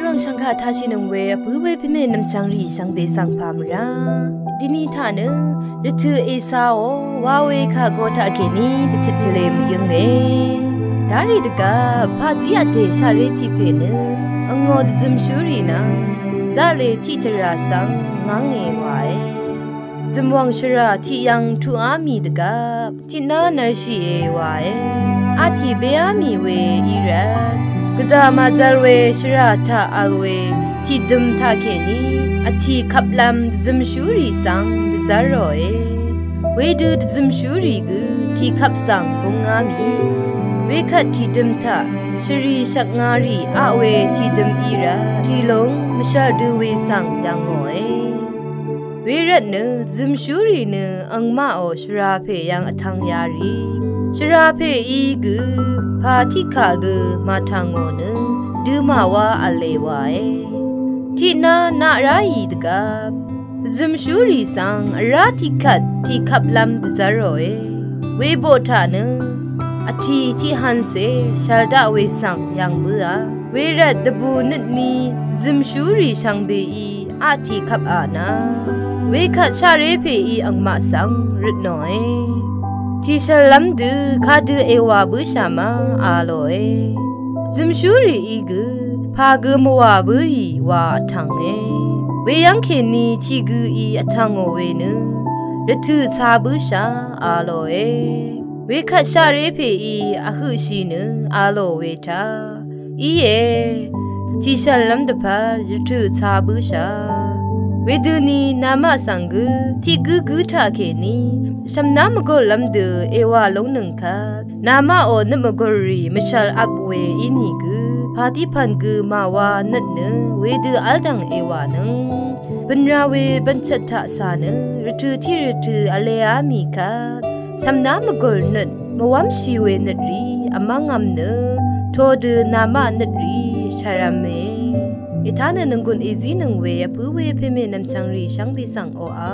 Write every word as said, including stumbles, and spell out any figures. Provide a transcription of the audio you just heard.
Rv̀ng shv̀ngkà tashìnøng we vpǿ we pvmè nv̀mchv̀ngrì shvngbe svng pà mvrá. Dini taq nø rvtø̀ Esaò wa we kà go taqkèní dvtøt tvlē mvyǿnge. Darì dvgvp paqzí vdè shaqré tiq pè nø angò dvzømshúrì nvng zaqlè tiq tvrà svng ngv́nge wae. Zø̀mwàng shvrà tiq yv̀ng tuqá mì dvgvp tiqná nvrshìe wae. Atì béá mì we í rvt gvzà màzvl we shvrà taq vl we tiqdøm taqkèní vtì kvplv́m dvzømshúrì svng dvzv́r ròe. Wedø dvzømshúrì gø tìkvp svng búngá mì. Wekvt tìdøm taq shvrì shvkngarì aq we tìdøm í rvt tìlúng mvshv̀l dø we svng yv̀ngòe. Wervtnø dvzømshúrì nø angmaqò shvrà pè yv̀ng vtv̄ng yarì. Shvrà pèí gø pà tiqkà gø màtv̀ngò nø dø màwá v̄le wae. Tiqná naq ráì dvgvp dvzømshúrì svng vrá tiqkvt tìkvplv́m dvzv́r ròe. Weboq taq nø vtì tiqhv̄nse shv̀l daq we svng yv̀ng bǿà. Wervt dvbù nøtni dvzømshúrì shvngbeí aq tìkvp aq nà. Wekvt shaqré pèí angmaq svng røtnòe. Tìshv̀llv́m dø kadø èwà bǿshà ma a lòe. Dvzømshúrìí gø pà gø mvwà bǿì wa vtv̀nge. Weyv́ng kèní tìgø̀í vtv̀ngò we nø rvtø̀ ca bǿshà a lòe. Wekvt shaqré pèí vhøqshì nø a lò we taq íe. Tìshv̀llv́m dvpvt rvtø̀ ca bǿshà. Wedøni namaq svng gø tiq gǿgǿ taqkèní shv̀mná mvgùrlv́m dø èwà lúngnøng kvt namaqò nøt mvgùrrì mvshv̀l vp we ínìgø pàtiqpv̀n gø màwa nøt nø wedø v́ldv̀ng èwànøng. Bø̀nra we bv̀nchvt taq cà nø rvtø̀ tiq rvtø̀ vleá mì kvt shv̀mná mvgùr nøt mvwv́mshì we nøtrì vmv́ngv̄m nø todø namaq nøtrì shv̀rv̄me. Ètá nø nònggùn èzínøng we vpǿ we pèmè nv̀mchv̀ngrì shvngbe svng oqà.